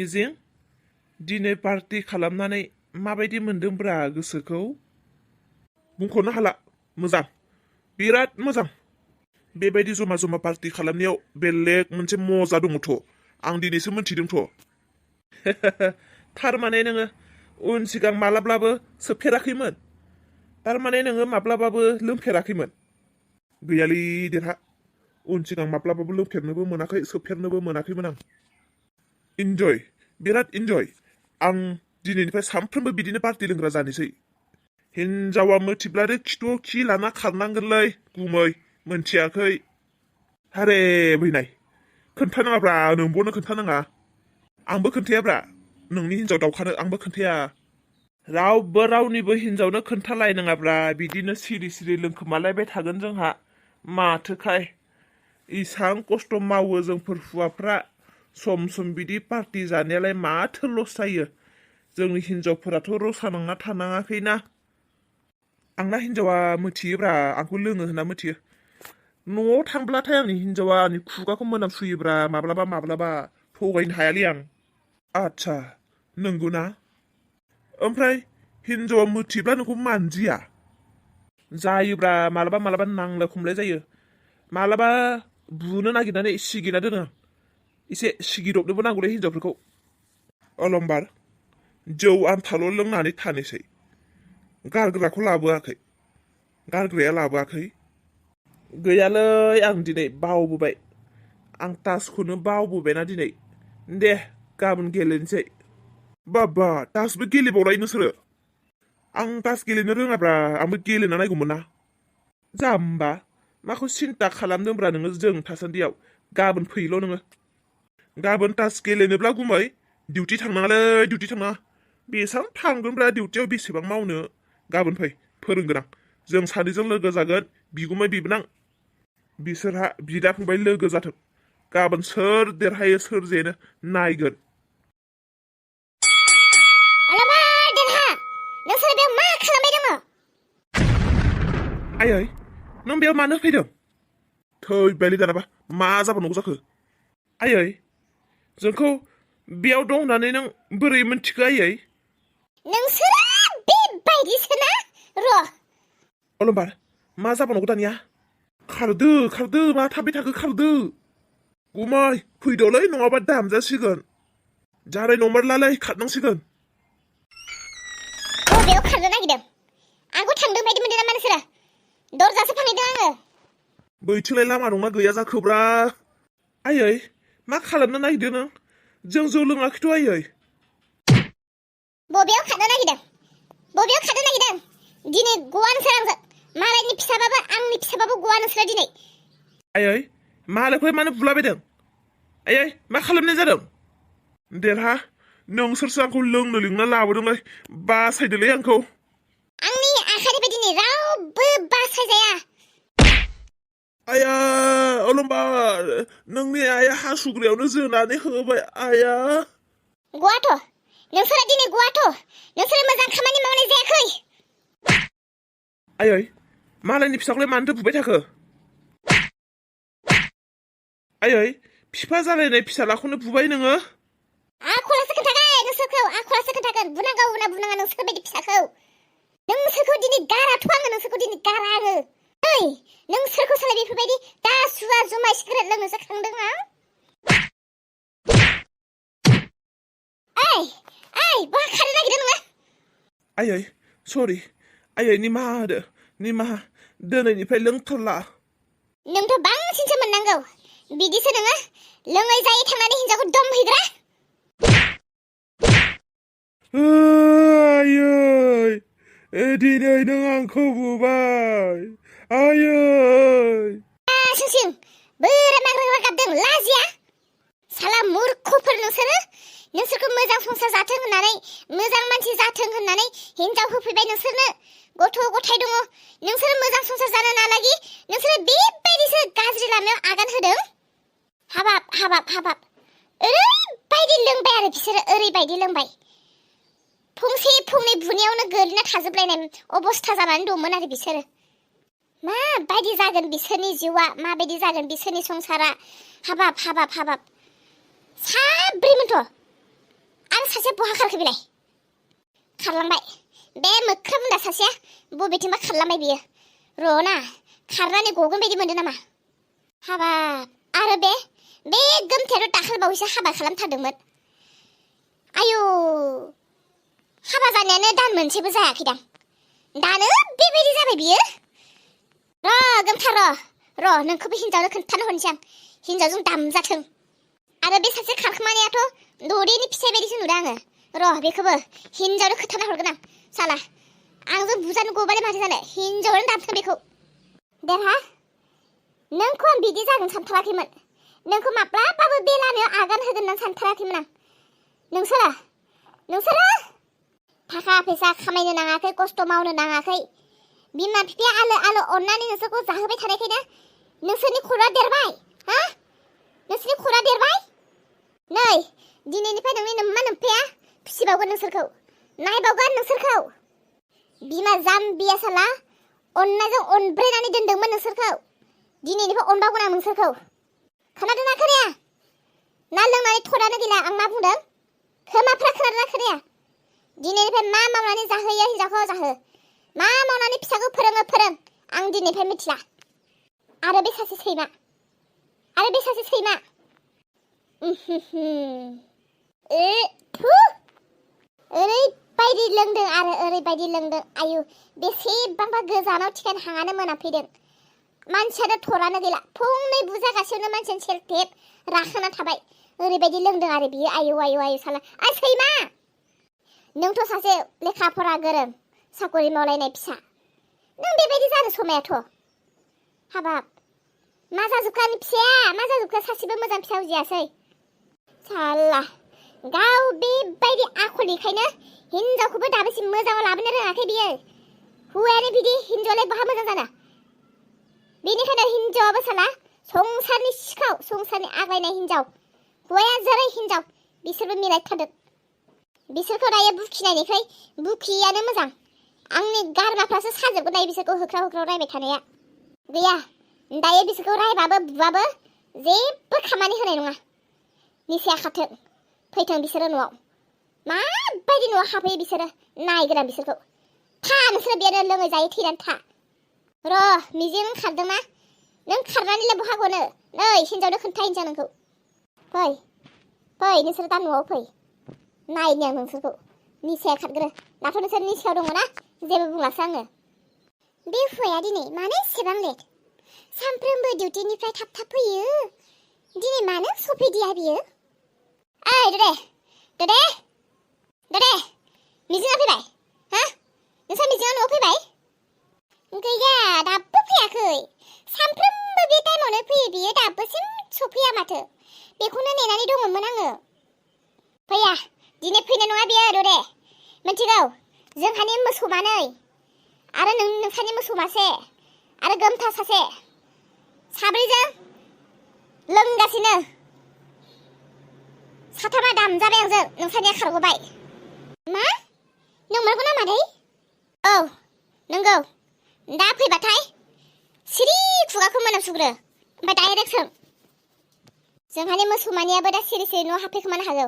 मिजिं दिनै पार्टी खालामनानै माबायदि मोनदोंब्रा गोसोखौ बुंख'नो हाला मोजां बिराद मोजां बेबायदि जमा जमा पार्टी खालामनायाव बेलेग मोनसे मजा दङथ' आं दिनैसो मोनथिदोंथ' थारमाने नोङो उन सिगां मालाब्लाबो सोबफेराखैमोन थारमाने नोङो माब्लाबाबो लोंफेराखैमोन गैयालै देरहा उन सिगां माब्लाबाबो लोंफेरनोबो मोनाखै सोबफेरनोबो मोनाखैमोन आं इन्जय बिराद इन्जय आं दिनैनिफ्राय सानफ्रोमबो बिदिनो पार्टी लोंग्रा जानोसै हिन्जावा मोथिब्लानो खिथु खि लाना खारनांगोनलै गुमै मोनथियाखै हारे बैनाय खोन्थानाङाब्रा नोंबोनो खोन्थानाङा आंबो खोन्थायाब्रा नोंनि हिन्जाव दावखानो आंबो खोन्थाया रावबो रावनिबो हिन्जावनो खोन्थालायनाङाब्रा बिदिनो सिरि सिरि लोंखोमालायबाय थागोन जोंहा माथोखाय इसां खस्थ' मावो जोंफोर हौवाफ्रा सम सम बिदि पार्टी जानायालाय माथो लस जायो जोंनि हिन्जावफोराथ' रसा नांना थानाङाखैना आंना हिन्जावा मिथियोब्रा आंखौ लोङो होनना मिथियो न'आव थांब्लाथाय आंनि हिन्जावा आंनि खुगाखौ मोनामसुयोब्रा माब्लाबा माब्लाबा थगायनो हायालै आं आच्छा नंगौना ओमफ्राय हिन्जावा मिथिब्ला नोंखौ मानजिया जायोब्रा मालाबा मालाबा नांलाय खमलाय जायो मालाबा बुनो नागिरनानै सिगिना दोनो एसे सिगिदबनोबो नांगौलै हिन्जावफोरखौ अलंबार जौ आन्थाल' लोंनानै थानोसै गारग्राखौ गारग्राया लाबोआखै गैयालै आं दिनै बावबोबाय आं तासखौनो बावबोबायना दिनै दे गाबोन गेलेनोसै बाबा तासबो गेलेबावलाय नोंसोरो आं तास गेलेनो रोङाब्रा आंबो गेलेना नायगौमोन ना जाम्बा माखौ सिन्था खालामदोंब्रा नोङो जों थासान्दियाव गाबोन फैल' नोङो गाबोन तास गेलेनोब्ला गुमै डिउटि थांनाङालै डिउटि थांनाङा बेसेबां थांगोनब्रा डिउटियाव बेसेबां मावनो गाबोन फै फोरोंगोन आं जों सानैजों लोगो जागोन बिगुमै बिबोनां बिसोरहा बिदा फंबाय लोगो जाथों गाबोन सोर देरहायो सोर जेनो नायगोन आयै नों बेयाव मानो फैदों थैबायलै दानाबा मा जाबावनांगौ जाखो आयै जोंखौ बेयाव दं होननानै नों बोरै मिन्थिखो आयै नोंसोरो बेबायदिसोना र' अलंबार मा जाबावनांगौ दानिया खारदो मा थाबाय थाखो खारदो गुमै फैदोलै नङाबा दामजासिगोन जाराय नंमारलालै खारनांसिगोन बबेयाव खारनो नागिरदों आंखौ थांदों बायदि मोनदों नामा नोंसोरो दरजासो फानहैदों आङो बैथिंलाय लामा दंना गैया जाखोब्रा आयै मा खालामनो नागिरदों नों जों जौ लोङाखैथ' आयै बबेयाव खारनो नागिरदों दिनै गवा नोंसोर आंजों मालायनि फिसाबाबो आंनि फिसाबाबो गवा नोंसोरो दिनै आयै मालायखौहाय मानो बुलाबायदों आयै मा खालामनाय जादों देरहा नोंसोरसो आंखौ लोंनो लिंना लाबोदोंलै बासायदोलै आंखौ आंनि आखाइनिफ्राय दिनै रावबो बासायजाया आया अलंबार नोंनि आइया हासुग्रायावनो जोनानै होबाय आया गवाथ' नोंसोरो दिनै गवाथ' नोंसोरो मोजां खामानि मावनाय जायाखै आयै मालायनि फिसाखौलाय मानोथो बुबाय थाखो आयै फिफा जालायनाय फिसालाखौनो बुबाय नोङो आखलासो खोन्थागोन बुनांगौ ना बुनाङा नोंसोर बायदि फिसाखौ नोंसोरखौ दिनै गाराथ' आङो ओइ नोंसोरखौ सालाय बेफोरबायदि दा सुवा जुमाय सिगारेट लोंनोसो खांदों आं ओइ बहा खारनो नागिरदों नोङो आयै सरि आयै निमाहा दिनैनिफ्राय लोंथारला नोंथ' बांसिनसो मोननांगौ बिदिसो नोङो लोङै जायै थांनानै हिन्जावखौ दम हैग्रा आयै दिनै नों आंखौ बुबाय आयै सिं बोरै माग्रा गाबदों लाजिया साला मुर्खफोर नोंसोरखौ मोजां संसार जाथों होननानै मोजां मानसि जाथों होननानै हिन्जाव होफैबाय नोंसोरनो गथ' गथाय दङ नोंसोरो मोजां संसार जानो नालागि नोंसोरो बेबायदिसो गाज्रि लामायाव आगान होदों हाबाब ओरैबायदि लोंबाय आरो बिसोरो ओरैबायदि लोंबाय फंसे फंनै बुनायावनो गोलैना थाजोबलायनाय अबस्था जानानै दंमोन आरो बिसोरो माबायदि जागोन बिसोरनि जिउआ माबायदि जागोन बिसोरनि संसारा हाबाब साब्रैमोनथ' आं सासे बहा खारखो बेलाय खारलांबाय बे मोख्रा बुन्दा सासेया बबेथिंबा खारलांबाय बियो र'ना खारनानै गगोन बायदि मोनदों नामा हाबाब आरो बे गोमथायाथ' दाखालिबावैसो हाबा खालामथारदोंमोन आयु हाबा जानायानो दान मोनसेबो जायाखैदां दानो बेबायदि जाबाय बियो र' गोमथार र' नोंखौबो हिनजावनो खोन्थानो हरनोसै आं हिनजावजों दामजाथों आरो बे सासे खारखोमानायाथ' ददेनि फिसाइ बायदिसो नुदों आङो र' बेखौबो हिनजावनो खोन्थाना हरगोन आं साला आंजों बुजानो गबालाय माथो जानो हिनजावनो दामथों बेखौ देरहा नोंखौ आं बिदि जागोन सानथाराखैमोन नोंखौ माब्लाबाबो बे लामायाव आगान होगोन होननानै सानथाराखैमोन आं नोंसोरो थाखा फैसा खामायनो नाङाखै खस्थ' मावनो नाङाखै बिमा बिफाया आलो अननानै नोंसोरखौ जाहोबाय थानायखायनो नोंसोरनि खर'आ देरबाय हा नोंसोरनि खर'आ देरबाय नै दिनैनिफ्राय नोंनि नोम्मा नोम्फाया फिसिबावगोन नोंसोरखौ नायबावगोन नोंसोरखौ बिमा जाम्बिया साला अननायजों अनब्रेनानै दोनदोंमोन नोंसोरखौ दिनैनिफ्राय अनबावगोन आं नोंसोरखौ खोनादोंना खोनाया ना लोंनानै थरानो गैला आं मा बुंदों खोमाफ्रा खोनादोंना खोनाया दिनैनिफ्राय मा मावनानै जाहोयो हिनजावखौ जाहो मा मावनानै फिसाखौ फोरों आं दिनैनिफ्राय मिथिला आरो बे सासे सैमा ओरैबायदि लोंदों आरो ओरैबायदि लोंदों आयु बेसेबांबा गोजानाव थिखानो हाङानो मोनाफैदों मानसियानो थरानो गैला फंनै बुजागासेयावनो मानसियानो सेलथेब राखाना थाबाय ओरैबायदि लोंदों आरो बियो आयु साला सैमा नोंथ' सासे लेखा फरा गोरों साकरि मावलायनाय फिसा नों बेबायदि जानो समायाथ' हाबाब मा जाजोबखो आंनि फिसाया मा जाजोबखो सासेबो मोजां फिसा उजियासै साला गाव बेबायदि आखलनिखायनो हिनजावखौबो दाबोसिम मोजाङाव लाबोनो रोङाखै बियो हौवायानो बिदि हिनजावलाय बहा मोजां जाना बेनिखायनो हिनजावाबो साला संसारनि सिखाव संसारनि आग्लायनाय हिनजाव हौवाया जेरै हिनजाव बिसोरबो मिलायथारदों बिसोरखौ दायो बुखिनायनिफ्राय बुखियानो मोजां आंनि गारमाफ्रासो साजोबगोन दायो बिसोरखौ होख्राव रायबाय थानाया गैया दायो बिसोरखौ रायबाबो बुबाबो जेबो खामानि होनाय नङा निसाया खाथों फैथों बिसोरो न'आव माबायदि न'आव हाबफैयो बिसोरो नायगोन आं बिसोरखौ था नोंसोरो बेयावनो लोङै जायै थैनानै था र' मिजिं नों खारदोंना नों खारनानैलाय बहा गनो नै हिनजावनो खोन्थाहैनोसै आं नोंखौ फै नोंसोर दा न'आव फै नायनि आं नोंसोरखौ निसाया खारग्रो दाथ' नोंसोर निसायाव दङ ना जेबो बुंलासो आङो बे हौवाया दिनै मानो एसेबां लेट सानफ्रोमबो डिउटिनिफ्राय थाब फैयो दिनै मानो सफैदिया बियो ओइ ददे मिजिङा फैबाय हा नोंसा मिजिङा न'आव फैबाय गैया दाबो फैयाखै सानफ्रोमबो बे टाइमावनो फैयो बियो दाबोसिम सफैया माथो बेखौनो नेनानै दङमोन आङो फैया दिनै फैनाय नङा बियो ददे मिथिगौ जोंहानि मोसौ मानै आरो नोंसानि मोसौ मासे आरो गोमथा सासे साब्रैजों लोंगासिनो साथामा दामजाबाय आंजों नोंसानिया खारग'बाय मा नंमारगौ ना मादै औ नंगौ दा फैबाथाय सिरि खुगाखौ मोनामसुग्रो ओमफ्राय डाइरेक्ट सों जोंहानि मोसौ मानैयाबो दा सिरि न'आव हाबफैखोमानो हागौ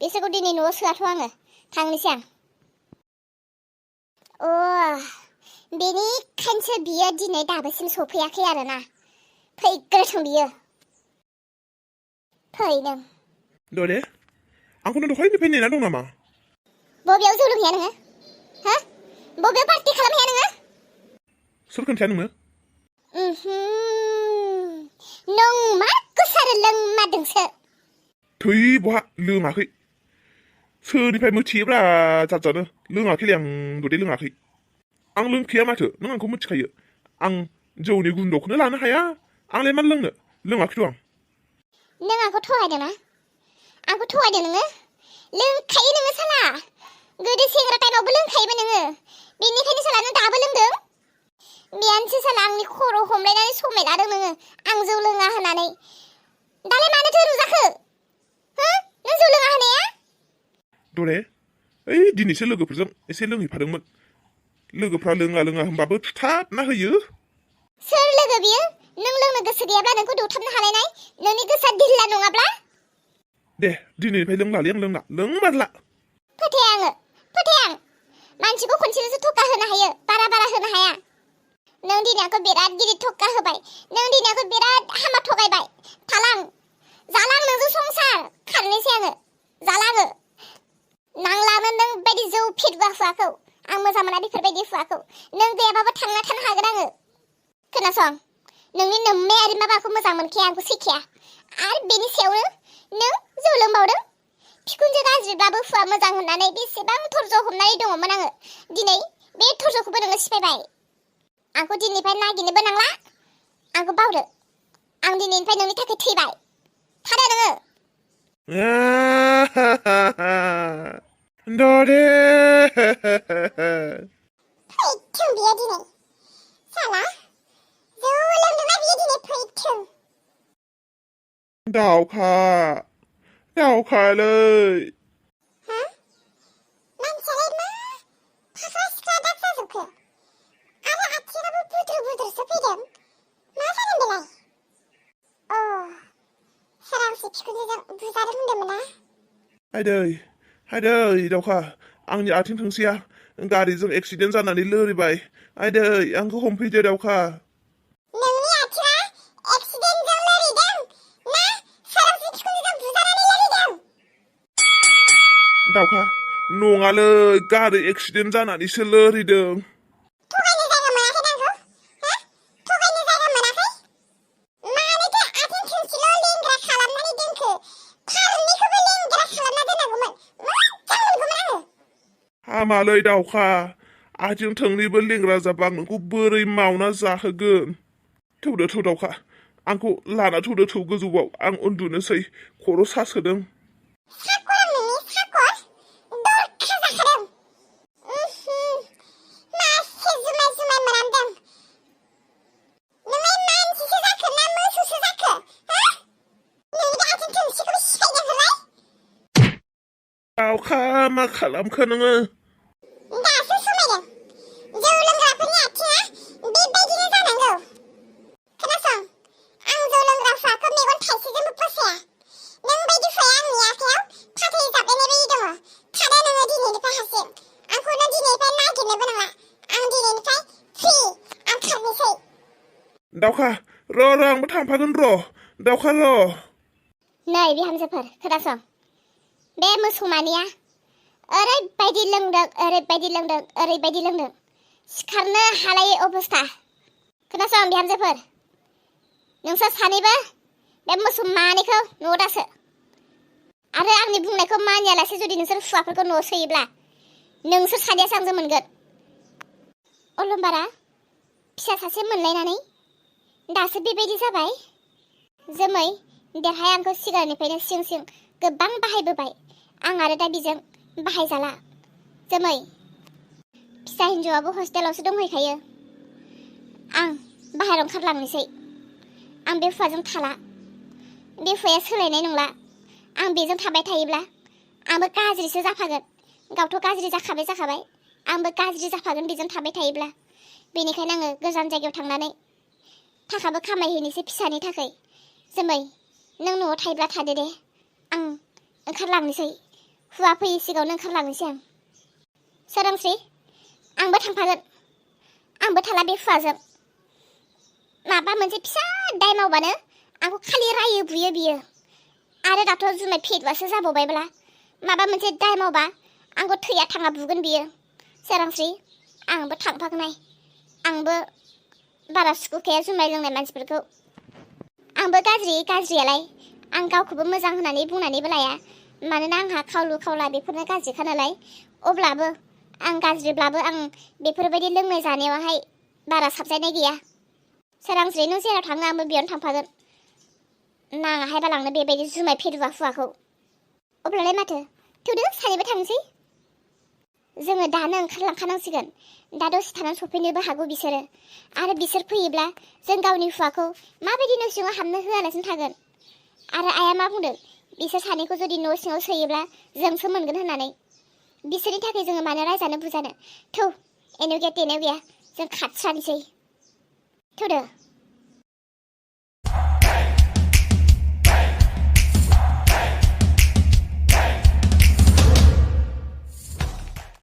बिसोरखौ दिनै न'आव सोआथ' आङो थांनोसै आं बेनिखायनोसो बियो दिनै दाबोसिम सफैयाखै आरोना फैग्रोथों बियो फै नों दे आंखौनो दहायनिफ्राय नेना दं नामा बबेयाव जौ लोंहैया नोङो हा बबेयाव पार्टि खालामहैया नोङो सोर खोन्थाया नोङो नों मा गोसारो लोंमारदोंसो थै बहा लोङाखै सोरनिफ्राय मिथियोब्रा जानो लोङाखैलै आं ददे लोङाखै आं लोंखाया माथो नों आंखौ मिथिखायो आं जौनि गुन्दखौनो लानो हाया आंलाय मा लोंनो लोङाखैथ' आं नों आंखौ थगायदों नोङो लोंखायो नोङो साला गोदो सेंग्रा टाइमावबो लोंखायोमोन नोङो बेनिखायनो साला नों दाबो लोंदों बेयानोसो साला आंनि खर' हमलायनानै समाय लादों नोङो आं जौ लोङा होननानै दालाय मानोथो नुजाखो नों जौ लोङा होनाया दरे ओइ दिनैसो लोगोफोरजों एसे लोंहैफादोंमोन लोगोफ्रा लोङा होनबाबो थुथाबना होयो सोर लोगो बियो नों लोंनो गोसो गैयाब्ला नोंखौ दौथाबनो हालायनाय नोंनि गोसोआ दिल्ला नङाब्ला दे दिनैनिफ्राय लोंलालै आं लोंमारला फोथाया आङो फोथाया आं मानसिखौ खनसेल'सो थक्का होनो हायो बारा होनो हाया नों दिनै आंखौ बिराद गिदिर थक्का होबाय नों दिनै आंखौ बिराद हामा थगायबाय थालां जाला आं नोंजों संसार खारनोसै आङो जाला आङो नांलानो नों बायदि जौ फेग्रा हुवाखौ आं मोजां मोना बेफोरबायदि हुवाखौ नों गैयाबाबो थांना थानो हागोन आङो खोनासं नोंनि नोम्मायारि माबाखौ मोजां मोनखाया आंखौ सैखाया आरो बेनि सायावनो नों जौ लोंबावदों फिकुनजो गाज्रिब्लाबो हुवा मोजां होननानै बेसेबां धर्ज हमनानै दङमोन आङो दिनै बे धर्जखौबो नोङो सिफायबाय आंखौ दिनैनिफ्राय नागिरनोबो नांला आंखौ बावदो आं दिनैनिफ्राय नोंनि थाखाय थैबाय थादो नोङो दरे फैथों बियो दिनै साला जौ लोंदोंना बियो दिनै फैथों दावखालै हा मानसियालाय मा फाख्रा सिख्रा दाग जाजोबखो आरो आथिङाबो बुद्रुसो फैदों मा जादों बेलाय सोरांसि फिकुनजोजों बुजादों होनदोंमोन ना हायदै दावखा आंनि आथिं थोंसेया गारिजों एक्सिडेन्ट जानानै लोरिबाय आयदै आंखौ हमफैदो दावखा नोंनि आथिङा एक्सिडेन्टजों लोरिदों ना सोरांसि फिकुनजोजों बुजानानै लोरिदों दावखा नङालै गारि एक्सिडेन्ट जानानैसो लोरिदों थगायनो जायगा मोनाखै आंखौ हा थगायनो जायगा मोनाखै मानोथो आथिं थोंसेल' लेंग्रा खालामनानै दोनखो फारनैखौबो लेंग्रा खालामना दोननांगौमोन मोजां मोनगौमोन आङो हामालै दावखा आथिं थोंनैबो लेंग्रा जाबा आं नोंखौ बोरै मावना जाहोगोन थौदो थौ दावखा आंखौ लाना थौदो थौ गोजौआव आं उन्दुनोसै खर' सासोदों साकर नोंनि साकर दरखा जाखादों मासे जुमाय मोनामदों नोंलाय मानसिसो जाखो ना मोसौसो जाखो हा नोंनि बे आथिं थोंसेखौबो सिफायदों होलाय दावखा मा खालामखो नोङो दासो समायदों जौ लोंग्राफोरनि आथिङा बेबायदिनो जानांगौ खोनासं आं जौ लोंग्रा हुवाखौ मेगन थाइसेजोंबो फसाया नों बायदि हुवाया आंनि आखायाव फाथै जाबलायनाय बायदि दङ थादो नोङो दिनैनिफ्राय हारसिं आंखौ नों दिनैनिफ्राय नागिरनोबो नांला आं दिनैनिफ्राय फ्रि आं खारनोसै दावखा र' आंबो थांफागोन र' दावखा र' नै बिहामजोफोर खोनासं बे मोसौ मानैया ओरैबायदि लोंदों सिखारनो हालायै अबस्था खोनासं बिहामजोफोर नोंसोर सानैबो बे मोसौ मानैखौ न'आव दासो आरो आंनि बुंनायखौ मानियालासे जुदि नोंसोर हुवाफोरखौ न'आव सोयोब्ला नोंसोर सानैयासो आंजों मोनगोन अलंबारा फिसा सासे मोनलायनानै दासो बेबायदि जाबाय जोमै देरहाया आंखौ सिगांनिफ्रायनो सिं गोबां बाहायबोबाय आं आरो दा बिजों बाहायजाला जोमै फिसा हिन्जावाबो हस्टेलावसो दंहैखायो आं बाहेरायाव ओंखारलांनोसै आं बे हुवाजों थाला बे हुवाया सोलायनाय नंला आं बेजों थाबाय थायोब्ला आंबो गाज्रिसो जाफागोन गावथ' गाज्रि जाखाबाय आंबो गाज्रि जाफागोन बेजों थाबाय थायोब्ला बेनिखायनो आङो गोजान जायगायाव थांनानै थाखाबो खामायहैनोसै फिसानि थाखाय जोमै नों न'आव थायोब्ला थादो दे आं ओंखारलांनोसै हुवा फैयै सिगाङावनो ओंखारलांनोसै आं सोरांस्रि आंबो थांफागोन आंबो थाला बे हुवाजों माबा मोनसे फिसा दाय मावबानो आंखौ खालि रायो बुयो बियो आरो दाथ' जुमाय फेग्रासो जाबावबायब्ला माबा मोनसे दाय मावबा आंखौ थैया थाङा बुगोन बियो सोरांस्रि आंबो थांफागोनाय आंबो बारा सुखुखाया जुमाय लोंनाय मानसिफोरखौ आंबो गाज्रियालाय आं गावखौबो मोजां होननानै बुंनानैबो लाया मानोना आंहा खावलु खावला बेफोरनो गाज्रिखा नालाय अब्लाबो आं गाज्रिब्लाबो आं बेफोरबायदि लोंनाय जानायावहाय बारा साबजानाय गैया सोरांस्रि नों जेराव थाङो आंबो बेयावनो थांफागोन नाङाहाय बालांनो बेबायदि जुमाय फेरुवा हुवाखौ अब्लालाय माथो थौदो सानैबो थांसै जोङो दानो ओंखारलांखानांसिगोन दा दसे थानानै सफैनोबो हागौ बिसोरो आरो बिसोर फैयोब्ला जों गावनि हुवाखौ माबायदि न' सिङाव हाबनो होआलासिनो थागोन आरो आइया मा बुंदों बिसोर सानैखौ जुदि न' सिङाव सोयोब्ला जोंसो मोनगोन होननानै बिसोरनि थाखाय जोङो मानो रायजानो बुजानो थौ एनाव गैया तेनाव गैया जों खाथ्रानोसै थौदो